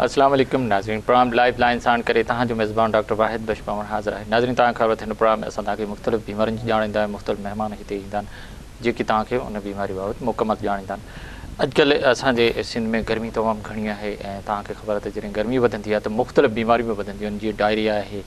اسلام عليڪم ناظرين پروگرام لائيف لائين ساڻ ڪري توهان جو ميزبان ڊاڪٽر واحد بخش پنهور حاضر آهي. ناظرين توهان کي خبر ته هن پروگرام ۾ اسان توهان کي مختلف بيمارين جي ڄاڻ ڏيندا آهيون مختلف مهمان هتي ايندا آهن جيڪي توهان کي ان بيماري بابت مڪمل ڄاڻ ڏيندا آهن. اڄڪلهه اسان جي سنڌ ۾ گرمي تمام گهڻي آهي ۽ توهان کي خبر آهي ته جڏهن گرمي وڌندي آهي ته مختلف بيماريون به وڌنديون آهن جيئن ڊائريا آهي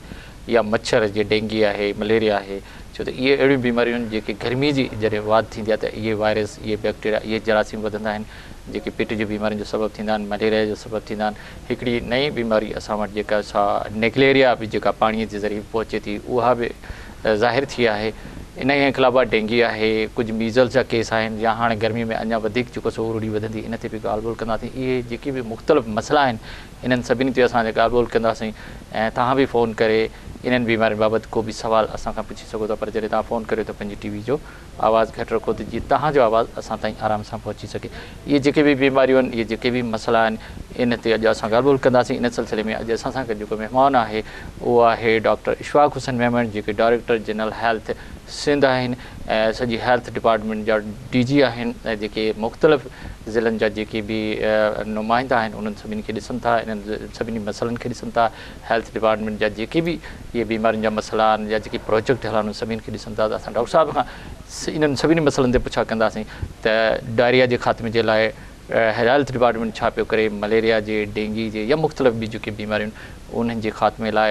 يا مڇر جيئن ڊينگي آهي مليريا آهي ڇو ته اهي اهڙيون بيماريون آهن جيڪي گرمي جي جڏهن واڌ ٿيندي آهي ته اهي وائرس اهي بيڪٽيريا اهي جراثيم وڌندا آهن جيڪي پيٽ جي بيمارين جو سبب ٿيندا آهن مليريا جو سبب ٿيندا آهن هڪڙي نئين بيماري اسان وٽ جيڪا سا نيگليريا به جيڪا پاڻي جي ذريعي پهچي ٿي اها به ظاهر ٿي آهي انهيء کان علاوه ڊينگي آهي ڪجهه ميزلز جا ڪيس آهن يا هاڻي گرمي ۾ اڃا وڌيڪ جيڪو سو اروڙي وڌندي ان تي به ڳالهه ٻولهه ڪنداسين اهي جيڪي به مختلف مسئلا آهن انهن سڀني تي اسان ڳالهه ٻولهه ڪنداسين ۽ توهان به فون ڪري انهن بيمارين بابت ڪو به سوال اسان کان پڇي سگهو ٿا پر جڏهن توهان فون ڪريو ته پنهنجي ٽي وي جو آواز گهٽ رکو ته جيئن توهان جو آواز اسان تائين آرام سان پهچي سگهي. اهي جيڪي به بيماريون آهن اهي جيڪي به مسئلا آهن ان تي اڄ اسان ڳالهه ٻولهه ڪنداسين ان سلسلي ۾ اڄ اسان سان گڏ جيڪو مهمان آهي اهو آهي ڊاڪٽر اشفاق حسين ميمڻ جيڪي ڊائريڪٽر جنرل هيلٿ سنڌ آهن ۽ سڄي هيلٿ ڊپارٽمينٽ جا ڊي جي آهن ۽ جيڪي مختلف ضلعن جا جيڪي به نمائندا آهن انهن سڀني کي ڏسن ٿا انهن سڀني مسئلن کي ڏسن ٿا هيلٿ ڊپارٽمينٽ جا جيڪي به اهي بيمارين جا مسئلا آهن يا جيڪي پروجيڪٽ هلن انهن سڀني کي ڏسن ٿا ته اسان ڊاڪٽر صاحب کان انهن سڀني مسئلن تي پڇا ڪنداسين ته ڊائريا جي خاتمي جي لاء هيلٿ ڊپارٽمينٽ ڇا پيو ڪري مليريا جي ڊينگي جي يا مختلف ٻي جيڪي بيماريون انهن جي خاتمي لاء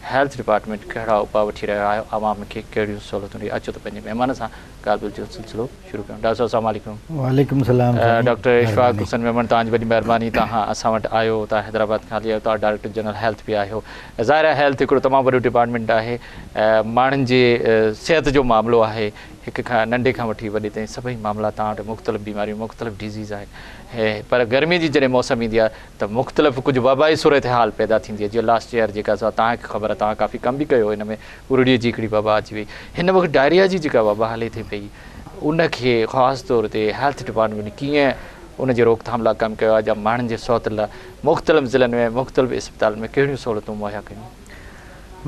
هيلٿ ڊپارٽمينٽ ڪهڙا اپاء وٺي رهيو آهي عوام کي ڪهڙيون سهولتون ڏئي اچو ته پنهنجي مهمان سان ڳالهه ٻولهه جو سلسلو شروع ڪيون ڊاڪٽر صاحب السلام عليڪم. وعليڪم السلام سائين ڊاڪٽر اشفاق مهرباني. حسين ميمڻ توهان جي وڏي مهرباني توهان اسان وٽ آيو توهان حيدرآباد کان هلي آيو توهان ڊائريڪٽر جنرل هيلٿ به آهيو ظاهر آهي هيلٿ هڪڙو تمام وڏو ڊپارٽمينٽ آهي ماڻهن جي صحت جو معاملو آهي هڪ کان ننڍي کان وٺي وڏي تائين سڀئي معاملا توهان وٽ مختلف بيماريون مختلف ڊزيز آهن پر گرمي جي جڏهن موسم ايندي آهي ته مختلف ڪجهه وبائي صورتحال پيدا ٿيندي آهي جيئن لاسٽ ايئر جيڪا سا توهان کي خبر آهي توهان ڪافي ڪم به ڪيو ان ۾ ارڙي جي هڪڙي وبا اچي وئي هن وقت ڊائريا جي جيڪا وبا هلي ٿي پئي ان کي خاص طور تي هيلٿ ڊپارٽمينٽ ڪيئن ان جي روڪٿام لاء ڪم ڪيو آهي يا ماڻهن جي صحت لاء مختلف ضلعن ۾ مختلف اسپتالن ۾ ڪهڙيون سهولتون مهيا ڪيون.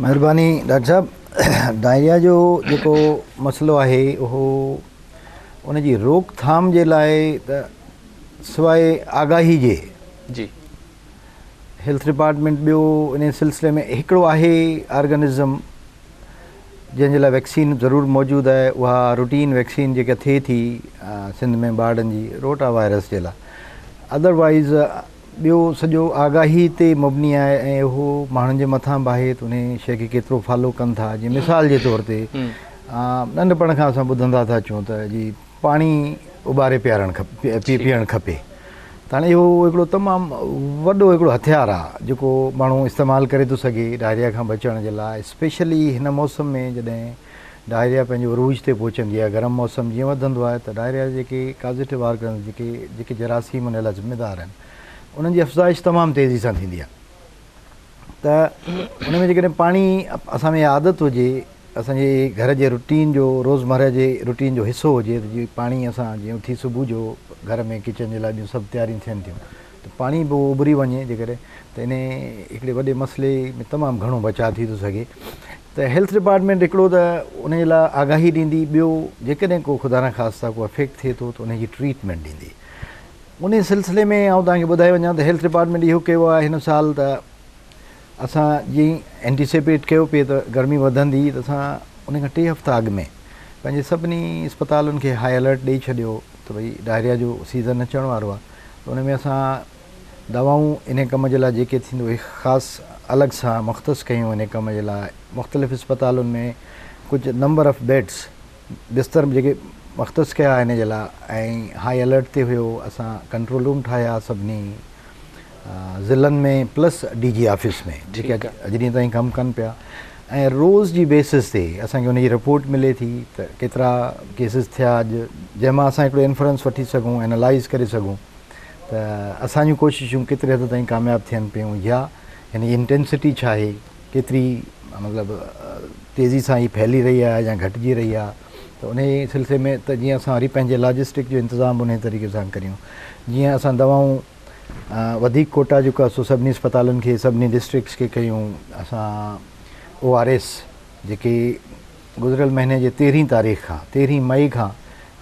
مهرباني ڊاڪٽر صاحب ڊائريا جو جيڪو مسئلو آهي اهو ان جي روڪٿام جي لاء ته سواء آگاهي جي جي هيلٿ ڊپارٽمينٽ ٻيو ان سلسلي ۾ هڪڙو آهي آرگنزم جنهن جي لاء ويڪسين ضرور موجود آهي اها روٽين ويڪسين جيڪا ٿئي ٿي سنڌ ۾ ٻارڙن جي روٽا وائرس جي لاء ادروائز ٻيو سڄو آگاهي تي مبني آهي ۽ اهو ماڻهن جي مٿان به آهي ته ان شيء کي ڪيترو فالو ڪن ٿا جيئن مثال جي طور تي ننڍپڻ کان اسان ٻڌندا ٿا اچون ته جي پاڻي اٻاري پيارڻ کپي پيئڻ کپي ته هاڻي اهو هڪڙو تمام وڏو هڪڙو هٿيار آهي جيڪو ماڻهو استعمال ڪري ٿو سگهي ڊائريا کان بچڻ جي لاء اسپيشلي هن موسم ۾ جڏهن ڊائريا پنهنجي عروج تي پهچندي آهي گرم موسم جيئن وڌندو آهي ته ڊائريا جا جيڪي ڪازيٽو آرگنز جيڪي جيڪي جراثيم ان لاء ذميدار آهن انهن جي افزائش تمام تيزي سان ٿيندي آهي ته ان ۾ جيڪڏهن پاڻي اسان ۾ عادت هجي اسان جي گهر جي روٽين جو روزمره جي روٽين جو حصو هجي ته جي پاڻي اسان جيئن اٿي صبح جو گهر ۾ ڪچن جي لاء ٻيون سڀ تياريون ٿين ٿيون ته پاڻي به اٻري وڃي جيڪڏهن ته انهي هڪڙي وڏي مسئلي ۾ تمام گهڻو بچاء ٿي ٿو سگهي ته هيلٿ ڊپارٽمينٽ هڪڙو ته انهي لاء آگاهي ڏيندي ٻيو جيڪڏهن ڪو خدا نخواسته ڪو افيڪٽ ٿئي ٿو ته انهي جي ٽريٽمينٽ ڏيندي انهي سلسلي ۾ آئون توهان کي ٻڌائي وڃان ته هيلٿ ڊپارٽمينٽ اهو ڪيو آهي هن سال ته اسان جيئن اينٽيسيپيٽ ڪيو پئي ته گرمي وڌندي ته اسان ان کان ٽي هفتا اڳ ۾ پنهنجي سڀني اسپتالن کي هاء الرٽ ڏئي ڇڏيو ته ڀئي ڊائريا جو سيزن اچڻ وارو آهي ته ان ۾ اسان دوائون انهي ڪم جي لاء جيڪي ٿيندو اهي خاص الڳ سان مختص ڪيون انهي ڪم جي لاء مختلف اسپتالن ۾ ڪجهه نمبر آف بيڊس بستر جيڪي مختص ڪيا ان جي لاء ۽ هاء الرٽ تي هيو اسان ڪنٽرول روم ٺاهيا سڀني ضلعن ۾ پلس ڊي جي آفيس ۾ جيڪي اڄ ڏينهن تائين ڪم ڪن پيا ۽ روز جي بيسس تي اسان کي ان جي رپورٽ ملي ٿي ته ڪيترا ڪيسز ٿيا اڄ جنهن مان اسان هڪڙو انفرنس وٺي سگهون انالائز ڪري سگهون ته اسان جون ڪوششون ڪيتري حد تائين ڪامياب ٿين پيون يا هن جي انٽينسٽي ڇا آهي ڪيتري مطلب تيزي سان هي ڦهلي رهي آهي يا گهٽجي رهي آهي ته انهي سلسلي ۾ ته جيئن اسان وري پنهنجي لاجسٽڪ جو انتظام به انهي طريقي سان ڪريون جيئن اسان دوائون وڌيڪ ڪوٽا جيڪو آهي سو سڀني اسپتالن کي سڀني ڊسٽرڪٽس کي ڪيون اسان او آر ايس جيڪي گذريل مهيني جي تيرهين تاريخ کان تيرهين مئي کان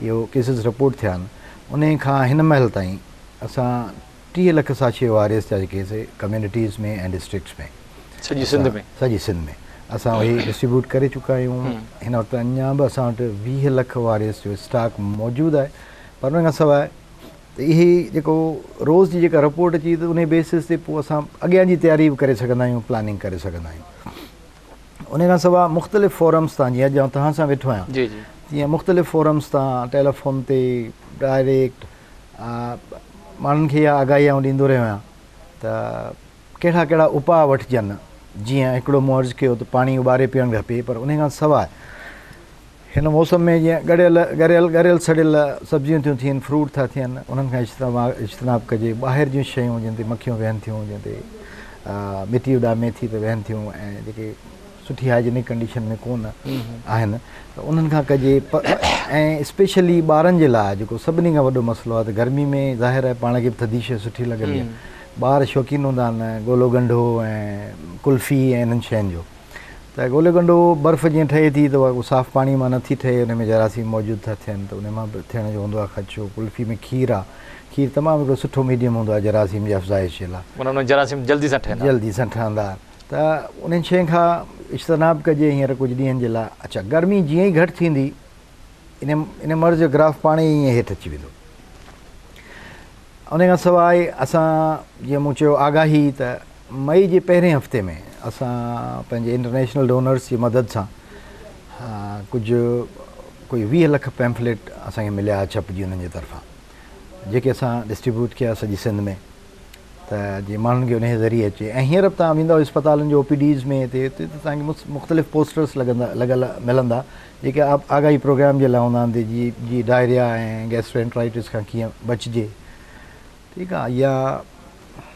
اهو ڪيسز رپورٽ ٿيا آهن انهي کان هن مهل تائين اسان 30 لک ساشي او آر ايس جا جيڪي سي ڪميونٽيز ۾ ۽ ڊسٽرڪٽس ۾ سڄي سنڌ ۾ سڄي سنڌ ۾ اسان اهي ڊسٽريبيوٽ ڪري چڪا آهيون. هن وقت اڃا به اسان وٽ 20 لک او آر ايس جو اسٽاڪ موجود آهي پر ان کان سواء ته اهي جيڪو روز جي جيڪا رپورٽ اچي ته انهي بيسس تي پوء اسان اڳيان جي تياري به ڪري سگهندا آهيون پلاننگ ڪري سگهندا آهيون. ان کان سواء مختلف فورمز تان جيئن اڄ آئون توهان سان ويٺو آهيان جي جي تيئن مختلف فورمز تان ٽيليفون تي ڊائريڪٽ ماڻهن کي اها آگاهي آئون ڏيندو رهيو آهيان ته ڪهڙا ڪهڙا اپاء وٺجن جيئن هڪڙو مون عرض ڪيو ته پاڻي اٻاري پيئڻ کپي پر ان کان سواء هن موسم ۾ جيئن ڳڙيل ڳريل ڳريل سڙيل سبزيون ٿيون ٿين فروٽ ٿا ٿين انهن کان اجتناب ڪجي ٻاهر جون شيون جن تي مکيون ويهن ٿيون جن تي مٽي اڏامي ٿي ته ويهن ٿيون ۽ جيڪي سٺي هائجينڪ ڪنڊيشن ۾ ڪونه آهن ته انهن کان ڪجي ۽ اسپيشلي ٻارن جي لاء جيڪو سڀني کان وڏو مسئلو آهي ته گرمي ۾ ظاهر آهي پاڻ کي به ٿڌي شيء سٺي لڳندي آهي ٻار شوقين هوندا آهن گولو ڳنڍو ۽ قلفي ۽ انهن شين جو ته گولو ڳنڍو برف جيئن ٺهي ٿي ته اها صاف پاڻي مان نٿي ٺهي ان ۾ جراثيم موجود ٿا ٿين ته ان مان به ٿيڻ جو هوندو آهي خدشو قلفي ۾ کير آهي کير تمام هڪڙو سٺو ميڊيم هوندو آهي جراثيم جي افزائش جي لاء. ان ۾ جراثيم جلدي سان ٺهندا. جلدي سان ٺهندا ته انهن شين کان اجتناب ڪجي هينئر ڪجهه ڏينهن جي لاء. اڇا گرمي جيئن ئي گهٽ ٿيندي ان ان مرض جو گراف پاڻ ئي ائين هيٺ اچي ويندو. ان کان سواء اسان جيئن مون چيو آگاهي ته مئي جي پهرين هفتي ۾ اسان پنهنجي انٽرنيشنل ڊونرس جي مدد سان ڪجهه ڪوئي 20 لک پيمفليٽ اسان کي مليا ڇپجي انهن جي طرفان جيڪي اسان ڊسٽريبيوٽ ڪيا سڄي سنڌ ۾ ته جيئن ماڻهن کي انهي ذريعي اچي ۽ هينئر به توهان ويندؤ اسپتالن جي او پي ڊيز ۾ هتي هتي ته توهان کي مختلف پوسٽرس لڳندا لڳل ملندا جيڪي آگاهي پروگرام جي لاء هوندا آهن ته جي جي ڊائريا ۽ گيسٽرو انٽرائٽس کان ڪيئن بچجي ٺيڪ آهي يا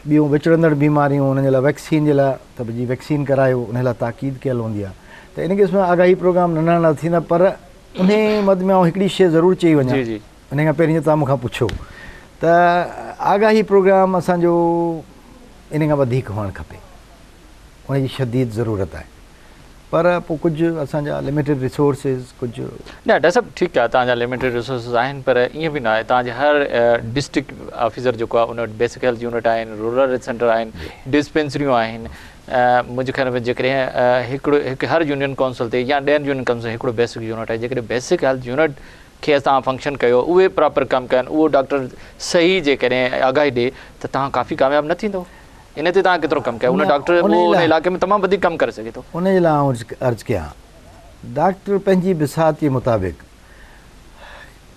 ٻيون وچڙندڙ بيماريون انهن جي لاء ويڪسين جي لاء ته جي ويڪسين ڪرايو ان لاء تاڪيد ڪيل هوندي آهي ته ان قسم جا آگاهي پروگرام ننڍا ننڍا ٿيندا پر انهي مد ۾ آئون هڪڙي شيء ضرور چئي وڃان جي جي انهي کان پهرين جو توهان مون کان پڇيو ته آگاهي پروگرام اسان جو ان کان وڌيڪ هئڻ کپي ان جي شديد ضرورت آهي پر پوء ڪجهه اسان جا لميٽيڊ ريسورسز ڪجهه. نه ڊاڪٽر صاحب ٺيڪ آهي توهان جا لميٽيڊ ريسورسز آهن پر ائين به نه آهي توهان جي هر ڊسٽرڪٽ آفيسر جيڪو آهي ان وٽ بيسڪ هيلٿ يونٽ آهن رورل هيلٿ سينٽر آهن ڊسپينسريون آهن منهنجي خيال ۾ جيڪڏهن هڪڙو هڪ هر يونين ڪائونسل تي يا ڏهن يونين ڪائونسل هڪڙو بيسڪ يونٽ آهي جيڪڏهن بيسڪ هيلٿ يونٽ کي توهان فنڪشن ڪيو اهي پراپر ڪم ڪن اهو ڊاڪٽر صحيح جيڪڏهن آگاهي ڏي ته توهان ڪافي ڪامياب نه ٿيندو ان تي توهان ڪيترو ڪم ڪيو ان ڊاڪٽر اهو ان علائقي ۾ تمام وڌيڪ ڪم ڪري سگهي ٿو. ان جي لاء آئون عرض ڪيان ڊاڪٽر پنهنجي بساط جي مطابق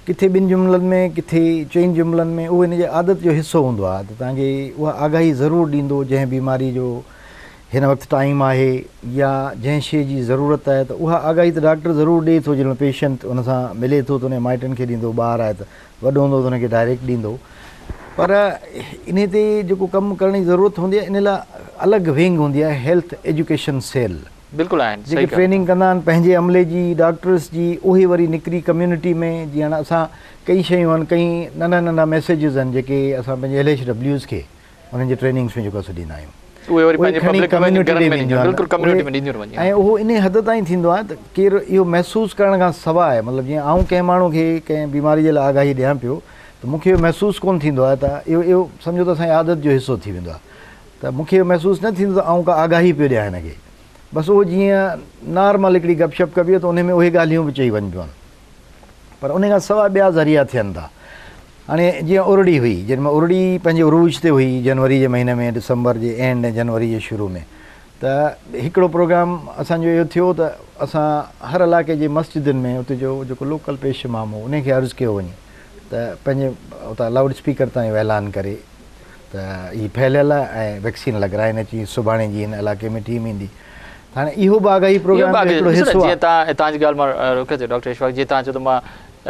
ڪٿي ٻن جملن ۾ ڪٿي چئن جملن ۾ اهو ان جي عادت جو حصو هوندو آهي ته توهان کي اها آگاهي ضرور ڏيندو جنهن بيماري جو هن وقت ٽائيم آهي يا جنهن شيء جي ضرورت آهي ته اها آگاهي ته ڊاڪٽر ضرور ڏئي ٿو جنهن مهل پيشنٽ ان سان ملي ٿو ته ان جي مائٽن کي ڏيندو ٻار آهي ته وڏو هوندو ته ان کي ڊائريڪٽ ڏيندو پر انهي تي جيڪو ڪم ڪرڻ جي ضرورت هوندي آهي ان لاء الڳ ونگ هوندي آهي هيلٿ ايجوڪيشن سيل بلڪل آهن جيڪي ٽريننگ ڪندا آهن پنهنجي عملي جي ڊاڪٽرس جي اهي وري نڪري ڪميونٽي ۾ جيئن هاڻي اسان ڪئي شيون آهن ڪئي ننڍا ننڍا ميسيجز آهن جيڪي اسان پنهنجي ايل ايڇ ڊبليوز کي انهن جي ٽريننگس ۾ جيڪو اسان ڏيندا آهيون اهي وري پنهنجي پبلڪ ڪميونٽي ڏي وينديون آهن بلڪل ڪميونٽي ۾ ڏينديون وڃن ۽ اهو انهي حد تائين ٿيندو آهي ته ڪير اهو محسوس ڪرڻ کان سواء مطلب جيئن آئون ڪنهن ماڻهو کي ڪنهن بيماري جي لاء آگاهي ڏيان پيو ته مون کي اهو محسوس ڪونه ٿيندو آهي ته اهو اهو سمجهو ته اسان جي عادت جو حصو ٿي ويندو آهي ته مون کي اهو محسوس نه ٿيندو ته آئون ڪا آگاهي پيو ڏيان هن کي بس اهو جيئن نارمل هڪڙي گپ شپ ڪبي آهي ته انهي ۾ اهي ڳالهيون به چئي وڃبيون آهن پر انهي کان سواء ٻيا ذريعا ٿين ٿا هاڻي جيئن ارڙي هئي جنهن ۾ ارڙي پنهنجي عروج تي هئي جنوري جي مهيني ۾ ڊسمبر جي اينڊ ۽ جنوري جي شروع ۾ ته هڪڙو پروگرام اسان جو اهو ٿيو ته اسان هر علائقي جي مسجدن ۾ اتي جو جيڪو لوڪل پيش امام هو انهي کي عرض ڪيو وڃي ته پنهنجي اتان لائوڊ اسپيڪر تان اهو اعلان ڪري ته هي ڦهليل آهي ۽ ويڪسين لڳرائين اچي سڀاڻي جي هن علائقي ۾ ٽيم ايندي ته هاڻي اهو به آگاهي پروگرام جو هڪڙو حصو آهي. جيئن توهان توهان جي ڳالهه مان روڪيان ٿو ڊاڪٽر اشفاق جيئن توهان چيو ته مان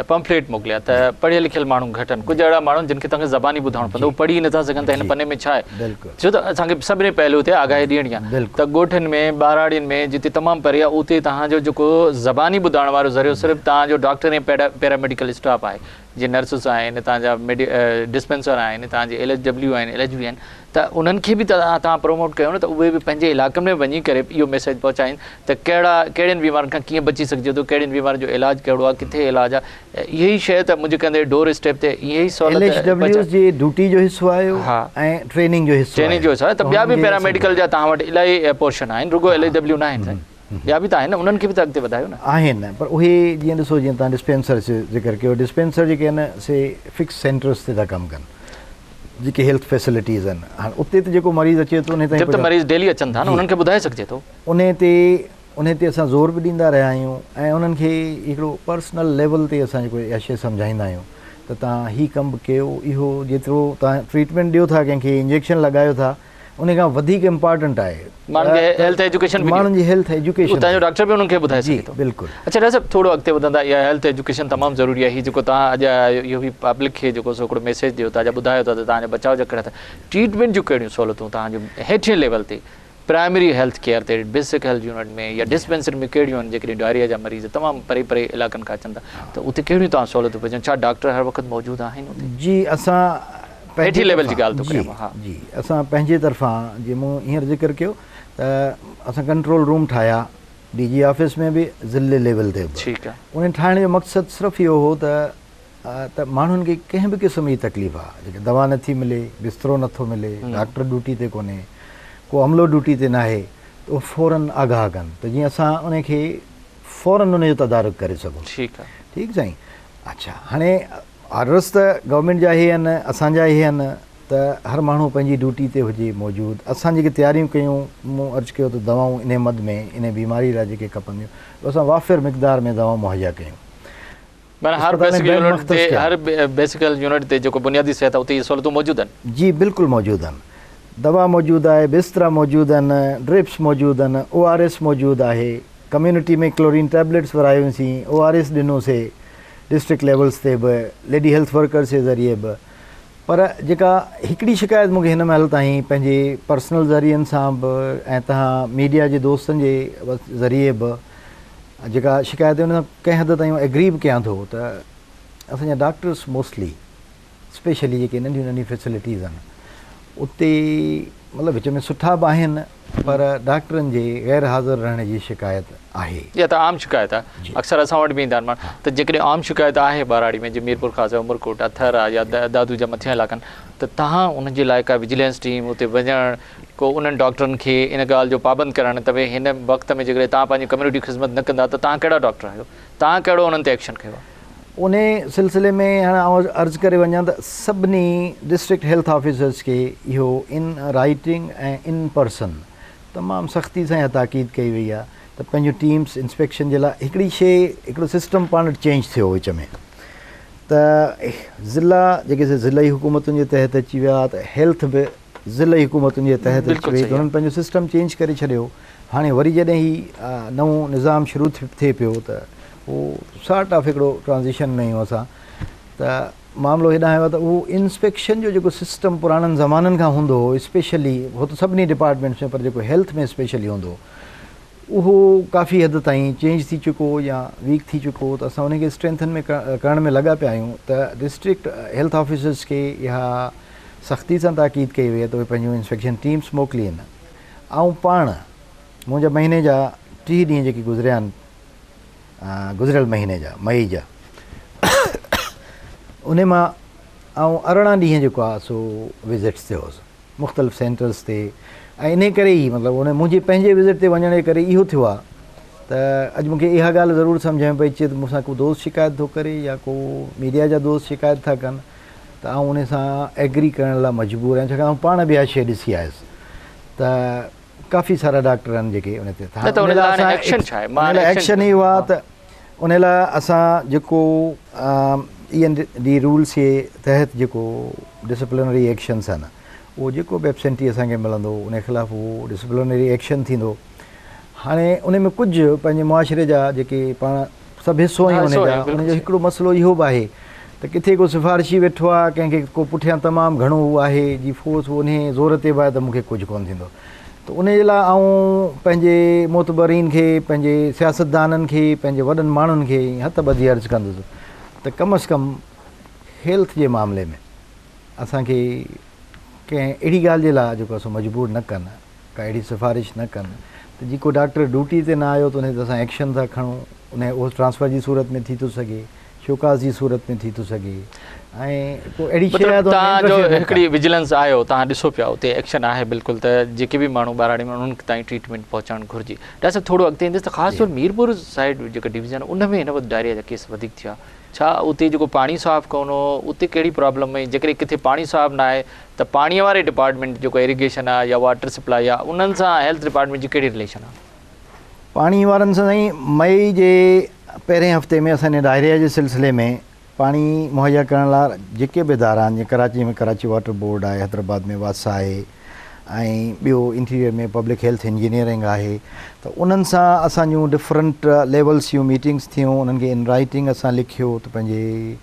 پمفليٽ موڪليا ته پڙهيل لکيل ماڻهو گهٽ آهن ڪجهه اهڙا ماڻهو جن کي توهان کي زباني ٻڌائڻو پوندو اهي پڙهي نٿا سگهن ته هن پني ۾ ڇا آهي ڇو ته اسان کي سڀني پهلو تي آگاهي ڏيڻي آهي ته ڳوٺن ۾ ٻهراڙين ۾ جتي تمام پري آهي اتي توهان جو جيڪو زباني ٻڌائڻ وارو ذريعو صرف توهان جو ڊاڪٽر ۽ پيراميڊيڪل اسٽاف آهي. جي نرسز آهن، توهان جا ڊسپينسر آهن، توهان جي ايل ايڇ ڊبليو آهن، ايل ايڇ بي آهن ته انهن کي به توهان پروموٽ ڪيو نه ته اهي به پنهنجي علائقن ۾ وڃي ڪري اهو ميسيج پهچائين ته ڪهڙا ڪهڙين بيمارين کان ڪيئن بچي سگهجي ٿو، ڪهڙين بيمارين جو علاج ڪهڙو آهي، ڪٿي علاج آهي، اهي ئي شيء ته منهنجي ڪندي ڊور اسٽيپ تي اهي ئي سهولت ايل ايڇ ڊبليوز جي ڊيوٽي جو حصو آهي ۽ ٽريننگ جو حصو ٽريننگ جو حصو آهي ته ٻيا به پيراميڊيڪل جا توهان وٽ الاهي پورشن آهن رڳو ايل ايڇ ڊبليو نه آهن سائين. ٻيا به ته آهن نه انهن کي به ته اڳتي وڌايو نه. آهن پر اهي جيئن ڏسو جيئن توهان ڊسپينسر جو ذڪر ڪيو ڊسپينسر جيڪي آهن سي فڪس سينٽرس تي ٿا ڪم ڪن جيڪي هيلٿ فيسلٽيز آهن هاڻ اتي ته جيڪو مريض اچي ٿو انهي تائين جب ته مريض ڊيلي اچن ٿا نه انهن کي ٻڌائي سگهجي ٿو. انهي تي انهي تي اسان زور به ڏيندا رهيا آهيون ۽ انهن کي هڪڙو پرسنل ليول تي اسان جيڪو اها شيء سمجهائيندا آهيون ته توهان هي ڪم به ڪيو اهو جيترو توهان ٽريٽمينٽ ڏيو ٿا ڪنهن کي انجيڪشن لڳايو ٿا انهي کان وڌيڪ امپارٽنٽ آهي ماڻهن کي هيلٿ ايجوڪيشن به ماڻهن جي هيلٿ ايجوڪيشن اتان جو ڊاڪٽر به انهن کي ٻڌائي سگهي ٿو. بلڪل. اڇا ڊاڪٽر صاحب ٿورو اڳتي وڌندا اها هيلٿ ايجوڪيشن تمام ضروري آهي هي جيڪو توهان اڄ آيا آهيو اهو به پبلڪ کي جيڪو سو هڪڙو ميسيج ڏيو ٿا يا ٻڌايو ٿا ته توهان جا بچاء جا ڪهڙا ٿا ٽريٽمينٽ جون ڪهڙيون سهولتون توهان جون هيٺين ليول تي پرائمري هيلٿ ڪيئر تي بيسڪ هيلٿ يونٽ ۾ يا ڊسپينسري ۾ ڪهڙيون آهن جيڪڏهن ڊائريا جا مريض تمام پري پري علائقن کان اچن ٿا ته اتي ڪهڙيون توهان سهولتون پهچن ڇا ڊاڪٽر هر وقت موجود آهن اتي؟ جي اسان پنهنجي ليول جي ڳالهه ٿو ڪريان مان ها. جي اسان پنهنجي طرفان جي مون هينئر ذڪر ڪيو ته اسان ڪنٽرول روم ٺاهيا ڊي جي آفيس ۾ به ضلعي ليول تي به ٺيڪ آ. انهن ٺاهڻ جو مقصد صرف اهو هو ته ته ماڻهن کي ڪنهن به قسم جي تڪليف آ جيڪي دوا نٿي ملي بسترو نٿو ملي ڊاڪٽر ڊيوٽي تي ڪونهي ڪو عملو ڊيوٽي تي ناهي ته اهو فورن آگاهه ڪن ته جيئن اسان انهي کي فورن انهي جو تدارڪ ڪري سگهون. ٺيڪ آ. ٺيڪ سائين اڇا هاڻي آرڊرس ته گورنمينٽ جا اهي آهن اسان جا اهي آهن ته هر ماڻهو پنهنجي ڊيوٽي تي هجي موجود اسان جيڪي تياريون ڪيون مون عرض ڪيو ته دوائون انهي مد ۾ انهي بيماري لاء جيڪي کپنديون اسان وافر مقدار ۾ دوائون مهيا ڪيون. معنيٰ هر بيسڪ يونٽ تي هر بيسڪ يونٽ تي جيڪو بنيادي صحت آهي اتي اهي سهولتون موجود آهن. جي بلڪل موجود آهن دوا موجود آهي بسترا موجود آهن ڊرپس موجود آهن او آر ايس موجود آهي ڪميونٽي ۾ ڪلورين ٽيبليٽس ورهايونسين او آر ايس ڏنوسي ڊسٽرڪٽ ليولز تي به ليڊي هيلٿ ورڪرز جي ذريعي به پر جيڪا هڪڙي شڪايت مونکي هن مهل تائين پنهنجي پرسنل ذريعن سان به ۽ توهان ميڊيا جي دوستن جي ذريعي به جيڪا شڪايت ان سان ڪنهن حد تائين ايگري به ڪيان ٿو ته اسان جا ڊاڪٽرس موسٽلي اسپيشلي جيڪي ننڍيون ننڍيون فيسلٽيز آهن اتي مطلب وچ ۾ سٺا به آهن پر ڊاڪٽرن جي غير حاضر رهڻ جي شڪايت آهي. اها ته عام شڪايت آهي اڪثر اسان وٽ به ايندا آهن ماڻهو ته جيڪڏهن عام شڪايت آهي ٻهراڙي ۾ جيئن ميرپورخاص آهي عمرڪوٽ آهي ٿر آهي يا دادو جا مٿيان علائقا آهن ته توهان ان جي لاء ڪا وجيلنس ٽيم اتي وڃڻ ڪو انهن ڊاڪٽرن کي ان ڳالهه جو پابند ڪرڻ ته ڀئي هن وقت ۾ جيڪڏهن توهان پنهنجي ڪميونٽي جي خدمت نه ڪندا ته توهان ڪهڙا ڊاڪٽر آهيو توهان ڪهڙو انهن تي ايڪشن کنيو آهي. انهي سلسلي ۾ هاڻي آئون عرض ڪري وڃان ته سڀني ڊسٽرڪٽ هيلٿ آفيسرز کي اهو ان رائيٽنگ ۽ ان پرسن تمام سختي سان اها تاڪيد ڪئي وئي آهي ته پنهنجون ٽيمز انسپيڪشن جي لاء هڪڙي شيء هڪڙو سسٽم پاڻ وٽ چينج ٿيو وچ ۾ ته ضلع جيڪي سي ضلعي حڪومتن جي تحت اچي ويا ته هيلٿ به ضلعي حڪومتن جي تحت اچي وئي ته انهن پنهنجو سسٽم چينج ڪري ڇڏيو هاڻي وري جڏهن هي نئون نظام شروع ٿئي پيو ته اهو سارٽ آف هڪڙو ٽرانزيشن ۾ آهيون اسان ته معاملو هيڏانهن آيو آهي ته اهو انسپيڪشن جو جيڪو سسٽم پراڻن زمانن کان هوندو هو اسپيشلي هو ته سڀني ڊپارٽمينٽس ۾ پر جيڪو هيلٿ ۾ اسپيشلي هوندو هو اهو ڪافي حد تائين چينج ٿي چڪو هو يا ويڪ ٿي چڪو هو ته اسان ان کي اسٽرينٿن ۾ ڪرڻ ۾ لڳا پيا آهيون ته ڊسٽرڪٽ هيلٿ آفيسرس کي اها سختي سان تاڪيد ڪئي وئي آهي ته اهي پنهنجون انسپيڪشن ٽيمس موڪلين. آئون پاڻ منهنجا مهيني جا 30 ڏينهن جيڪي گذريا آهن گذريل مهيني جا مئي جا انهي مان آئون 18 ڏينهن جيڪو آهي سو وزٽس تي هوس مختلف سينٽرز تي ۽ انهي ڪري ئي مطلب ان منهنجي پنهنجي وزٽ تي وڃڻ جي ڪري اهو ٿيو آهي ته اڄ مونکي اها ڳالهه ضرور سمجهه ۾ پئي اچي ته مون سان ڪو دوست شڪايت ٿو ڪري يا ڪو ميڊيا جا دوست شڪايت ٿا ڪن ته آئون انهي سان ايگري ڪرڻ لاء مجبور آهيان ڇاڪاڻ آئون پاڻ به اها شيء ڏسي آيس ته ڪافي سارا ڊاڪٽر آهن جيڪي ان تي نه ته ان لاء هاڻي ايڪشن ڇا آهي؟ ان لاء ايڪشن اهو آهي ته ان لاء اسان جيڪو اي اين ڊي رولس جي تحت جيڪو ڊسپلنري ايڪشنس آهن اهو جيڪو به ايبسينٽي اسان کي ملندو ان خلاف اهو ڊسپلنري ايڪشن ٿيندو هاڻي ان ۾ ڪجهه پنهنجي معاشري جا جيڪي پاڻ سڀ حصو آهيون ان جا ان جو هڪڙو مسئلو اهو به آهي ته ڪٿي ڪو سفارشي ويٺو آهي ڪنهن کي ڪو پٺيان تمام گهڻو هو آهي جي فورس انهي زور تي به آهي ته مون کي ڪجهه ڪونه ٿيندو ته انهي جي لاء آئون پنهنجي معتبرين کي پنهنجي سياستدانن کي پنهنجي وڏن ماڻهن کي هٿ ٻڌي عرض ڪندس ته ڪم از ڪم هيلٿ جي معاملي ۾ اسان کي ڪنهن اهڙي ڳالهه جي لاء جيڪو آهي سو مجبور نه ڪن، ڪا اهڙي سفارش نه ڪن ته جي ڪو ڊاڪٽر ڊيوٽي تي نه آيو ته ان تي اسان ايڪشن ٿا کڻون، ان اهو ٽرانسفر جي صورت ۾ ٿي ٿو سگهي، شوڪاز جي صورت ۾ ٿي ٿو سگهي ۽ ڪو اهڙي شيء آهي مطلب ته ان ۾ توهان جو انٽرفيئر نه هڪڙي ڪن. وجلنس آهيو توهان ڏسو پيا اتي ايڪشن آهي بلڪل ته جيڪي به ماڻهو ٻهراڙي ۾ انهن تائين ٽريٽمينٽ پهچائڻ گهرجي. ڊاڪٽر صاحب ٿورو اڳتي ايندس ته خاص جي. طور ميرپور سائيڊ جيڪا ڊويزن آهي ان ۾ هن وقت ڊائريا جا ڪيس وڌيڪ ٿيا ڇا اتي جيڪو پاڻي صاف ڪونه هو اتي ڪهڙي پرابلم هئي جيڪڏهن ڪٿي پاڻي صاف نه آهي ته پاڻي واري ڊپارٽمينٽ جيڪو ايريگيشن آهي يا واٽر سپلائي آهي انهن سان هيلٿ ڊپارٽمينٽ جي ڪهڙي رليشن آهي؟ پاڻي وارن سان سائين مئي جي پهرين هفتي ۾ اسان ان ڊائريا جي سلسلي ۾ پاڻي مهيا ڪرڻ لاء جيڪي به ادارا آهن جيئن ڪراچي ۾ ڪراچي واٽر بورڊ آهي حيدرآباد ۾ واسا آهي ۽ ٻيو انٽيريئر ۾ پبلڪ هيلٿ انجنيئرنگ آهي ته انهن سان اسان جون ڊفرنٽ ليولس جون ميٽنگس ٿيون انهن کي ان رائٽنگ اسان لکيو ته پنهنجي